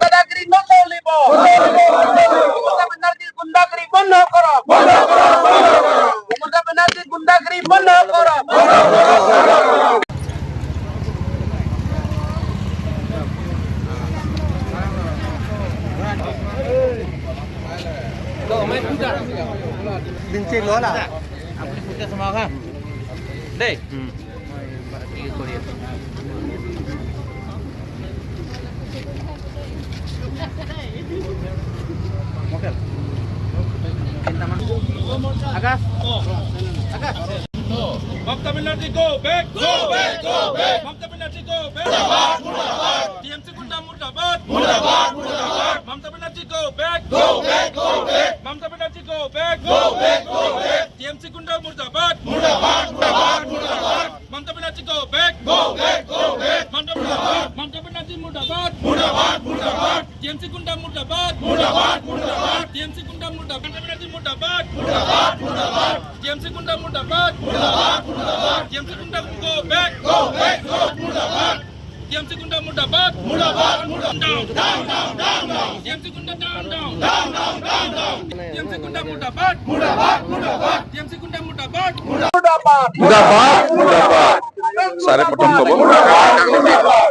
দাদাগিৰি নচলিব। মমতা বেনাৰ্জীৰ গুণ্ডাগিৰি বন্ধ কৰক। মমতা বেনাৰ্জীৰ গুণ্ডাগিৰি বন্ধ কৰক। দেই কি কৰি আছে। আকাশ আকাশ। Mamata Banerjee go back, go back, go back. Mamata Banerjee go back. Murdabad, murdabad. TMC Gunda murdabad, murdabad, murdabad. Mamata Banerjee go back, go back, go back. Mamata Banerjee go back, go back, go back. TMC Gunda murdabad, murdabad, murdabad, murdabad. Mamata Banerjee go back, go back, go back. Mamata murdabad, Mamata Banerjee murdabad, murdabad, murdabad. TMC Gunda murdabad, murdabad, murdabad. TMC Gunda murdabad, Mamata Banerjee murdabad, murdabad, murdabad. TMC Gunda murdabad, murdabad, murdabad. TMC Gunda go back, go back, go murdabad. TMC Gunda murdabad, murdabad, murdabad. Down, down, down, down, down. TMC Gunda down, down, down, down, down, down. TMC Gunda murdabad, murdabad, murdabad. TMC Gunda murdabad, মুৰ্দাবাদ। মুৰ্দাবাদ, মুৰ্দাবাদ। ছাৰে প্ৰথম ক'ব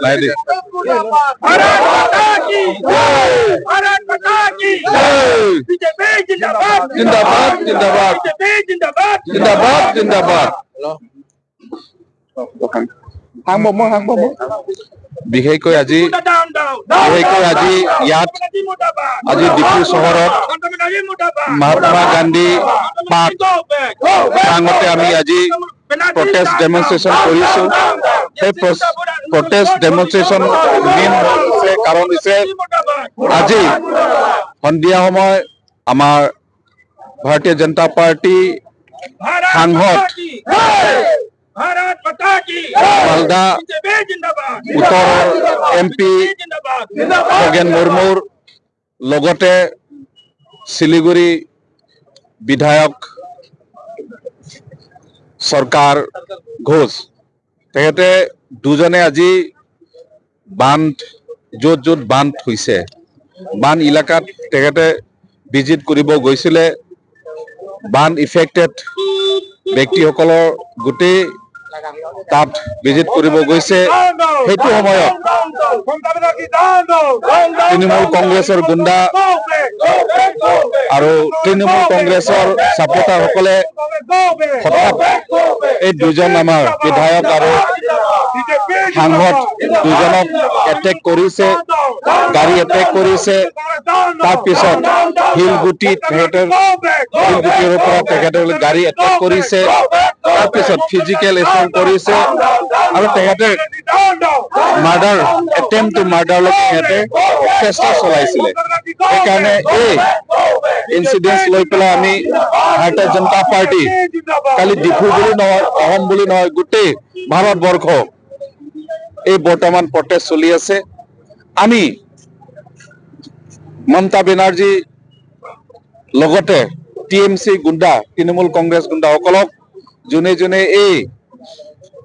লাহে দে। মুৰ্দাবাদ। ভাৰত মাতা কি জয়। ভাৰত মাতা কি জয়। বিজেপি জিন্দাবাদ। জিন্দাবাদ, জিন্দাবাদ। বিজেপি জিন্দাবাদ। জিন্দাবাদ, জিন্দাবাদ। বিশেষকৈ আজি Gunda down, down. বিশেষকৈ আজি ইয়াত Banerjee murdabad. আজি ডিফু চহৰত Mamata Banerjee murdabad. Mahatma Gandhi park Go back, go back. প্ৰাংগতে আমি আজি প্ৰটেষ্ট ডেমনষ্ট্ৰেশ্যন কৰিছোঁ। সেই প্ৰটেষ্ট ডেমনষ্ট্ৰেশ্যন মেইন হৈছে কাৰণ হৈছে আজি সন্ধিয়া সময় আমাৰ ভাৰতীয় জনতা পাৰ্টি সাংসদ ভাৰত মাতা কি মালদা বিজেপি জিন্দাবাদ। উত্তৰৰ এম পি জিন্দাবাদ। খগেন মুৰ্মুৰ লগতে শিলিগুৰি বিধায়ক চৰকাৰ ঘোষ, তেখেতে দুজনে আজি বান্ধ য'ত য'ত বান্ধ হৈছে বান এলেকাত তেখেতে ভিজিট কৰিব গৈছিলে। বান ইফেক্টেড ব্যক্তিসকলৰ গোটেই তাত ভিজিট কৰিব গৈছে। সেইটো সময়ত তৃণমূল কংগ্ৰেছৰ গুণ্ডা আৰু তৃণমূল কংগ্ৰেছৰ ছাপোৰ্টাৰসকলে হঠাৎ এই দুজন আমাৰ বিধায়ক আৰু সাংসদ দুজনক এটেক কৰিছে, গাড়ী এটেক কৰিছে। তাৰপিছত শিলগুটি, তেখেতৰ শিলগুটিৰ ওপৰত তেখেতৰ গাড়ী এটেক কৰিছে। তাৰপিছত ফিজিকেল এছল্ট কৰিছে আৰু তেখেতে মাৰ্ডাৰ, এটেম্প টু মাৰ্ডাৰলৈকে সিহঁতে চেষ্টা চলাইছিলে। সেইকাৰণে এই ইনচিডেণ্ট লৈ পেলাই আমি ভাৰতীয় জনতা পাৰ্টি কালি ডিফু বুলি নহয়, অসম বুলি নহয়, গোটেই ভাৰতবৰ্ষ এই বৰ্তমান প্ৰটেষ্ট চলি আছে। আমি মমতা বেনাৰ্জী লগতে টিএমচি গুণ্ডা, তৃণমূল কংগ্ৰেছ গুণ্ডাসকলক যোনে যোনে এই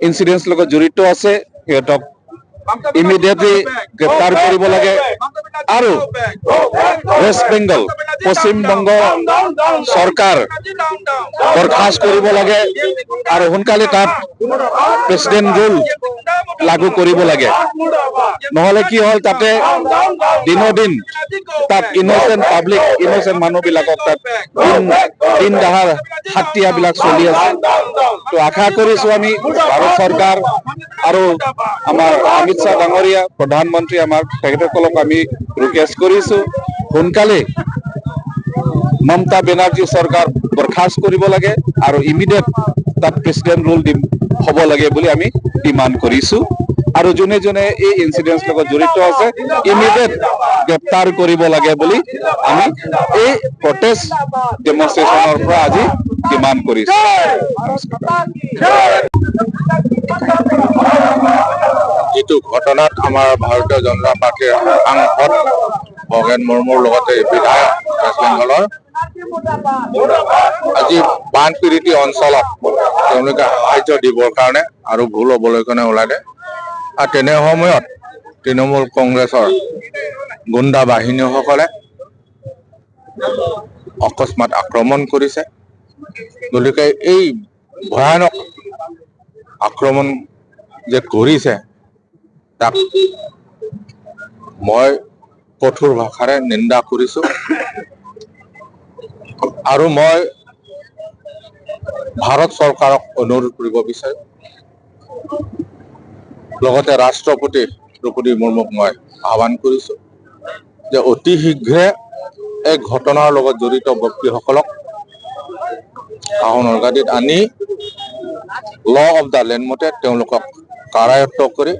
ইনচিডেণ্টছ লগত জড়িত আছে সিহঁতক ইমিডিয়েটলি গ্ৰেপ্তাৰ কৰিব লাগে আৰু ৱেষ্ট বেংগল, পশ্চিমবংগ চৰকাৰ বৰ্খাস্ত কৰিব লাগে আৰু সোনকালে তাত প্ৰেচিডেণ্ট ৰুল লাগু কৰিব লাগে। নহলে কি হ'ল, তাতে দিনদিন তাত ইন'চেণ্ট পাব্লিক, ইন'চেণ্ট মানুহবিলাকক তাত দিন দিন দাহাৰ হাত্যাবিলাক চলি আছে। তো আশা কৰিছো আমি ভাৰত চৰকাৰ আৰু আমাৰ অমিত শ্বাহ ডাঙৰীয়া প্ৰধানমন্ত্ৰী আমাৰ তেখেতসকলক আমি ৰিকুৱেষ্ট কৰিছো সোনকালে মমতা বেনাৰ্জী চৰকাৰ বৰ্খাস্ত কৰিব লাগে আৰু ইমিডিয়েট তাত প্ৰেচিডেণ্ট ৰুল হ'ব লাগে বুলি আমি ডিমাণ্ড কৰিছো। আৰু যোনে যোনে এই ইনচিডেণ্ট লগত জড়িত আছে ইমিডিয়েট গ্ৰেপ্তাৰ কৰিব লাগে বুলি আমি এই প্ৰটেষ্ট ডেমনষ্ট্ৰেশ্যনৰ পৰা আজি ডিমাণ্ড কৰিছো। যিটো ঘটনাত আমাৰ ভাৰতীয় জনতা পাৰ্টীৰ সাংসদ খগেন মুৰ্মুৰ লগতে বিধায়ক ৱেষ্ট বেংগলৰ আজি বানপীড়িত অঞ্চলত তেওঁলোকে সাহায্য দিবৰ কাৰণে আৰু ভোট ল'বলৈ কাৰণে ওলালে আৰু তেনে সময়ত তৃণমূল কংগ্ৰেছৰ গুণ্ডা বাহিনীসকলে অকস্মাত আক্ৰমণ কৰিছে। গতিকে এই ভয়ানক আক্ৰমণ যে কৰিছে, তাক মই কঠোৰ ভাষাৰে নিন্দা কৰিছো আৰু মই ভাৰত চৰকাৰক অনুৰোধ কৰিব বিচাৰো, লগতে ৰাষ্ট্ৰপতি দ্ৰৌপদী মুৰ্মুক মই আহ্বান কৰিছো যে অতি শীঘ্ৰে এই ঘটনাৰ লগত জড়িত ব্যক্তিসকলক শাসনৰ গাদীত আনি ল অফ the land মতে তেওঁলোকক কাৰায়ত্ব কৰি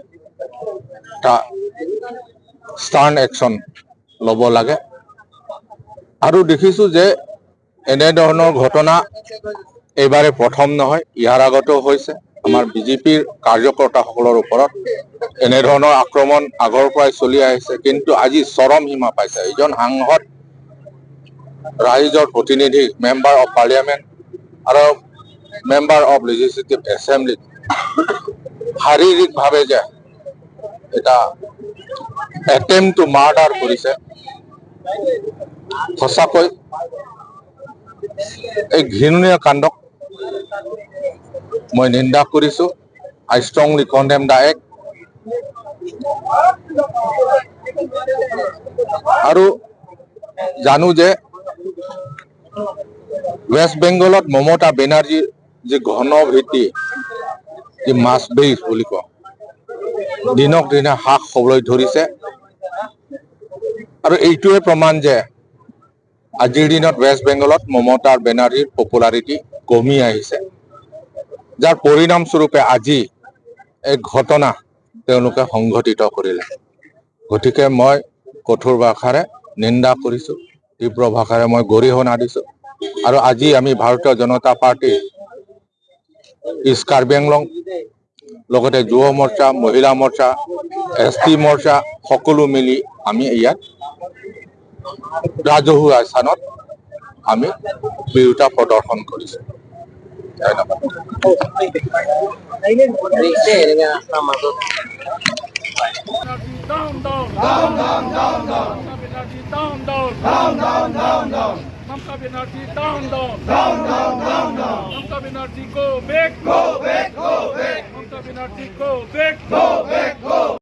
এটা ষ্টাৰ্ণ একশ্যন ল'ব লাগে। আৰু দেখিছো যে এনেধৰণৰ ঘটনা এইবাৰে প্ৰথম নহয়, ইয়াৰ আগতেও হৈছে। আমাৰ বিজেপিৰ কাৰ্যকৰ্তাসকলৰ ওপৰত এনেধৰণৰ আক্ৰমণ আগৰ পৰাই চলি আহিছে, কিন্তু আজি চৰম সীমা পাইছে। এজন সাংসদ, ৰাইজৰ প্ৰতিনিধি, মেম্বাৰ অফ পাৰ্লিয়ামেণ্ট আৰু মেম্বাৰ অফ লেজিছলেটিভ এছেম্বলিত শাৰীৰিকভাৱে যে এটা এটেম্প টু মাৰ্ডাৰ কৰিছে, সঁচাকৈ এই ঘৃণনীয় কাণ্ডক মই নিন্দা কৰিছো। I strongly condemn the act. আৰু জানো যে ৱেষ্ট বেংগলত মমতা বেনাৰ্জীৰ যি ঘন ভীতি, যি মাছ বেইছ বুলি কওঁ, দিনক দিনে হ্ৰাস হ'বলৈ ধৰিছে। আৰু এইটোৱে প্ৰমাণ যে আজিৰ দিনত ৱেষ্ট বেংগলত মমতা বেনাৰ্জীৰ পপুলাৰিটি কমি আহিছে, যাৰ পৰিণামস্বৰূপে আজি এই ঘটনা তেওঁলোকে সংঘটিত কৰিলে। গতিকে মই কঠোৰ ভাষাৰে নিন্দা কৰিছো, তীব্ৰ ভাষাৰে মই গৰিহণা দিছো। আৰু আজি আমি ভাৰতীয় জনতা পাৰ্টি ইষ্ট কাৰ্বি আংলং, লগতে যুৱ মৰ্চা, মহিলা মৰ্চা, এছ টি মৰ্চা সকলো মিলি আমি ইয়াত ৰাজহুৱা স্থানত আমি বিৰোধিতা প্ৰদৰ্শন কৰিছো। ধন্যবাদ। ৰাস্তাৰ মাজত। Down, down, down, down, down, down. Mamata Banerjee down, down, down, down, down, down. Mamata Banerjee down, down, down, down, down, down. Mamata Banerjee go back, go back, go back. Mamata Banerjee go back, go back, go.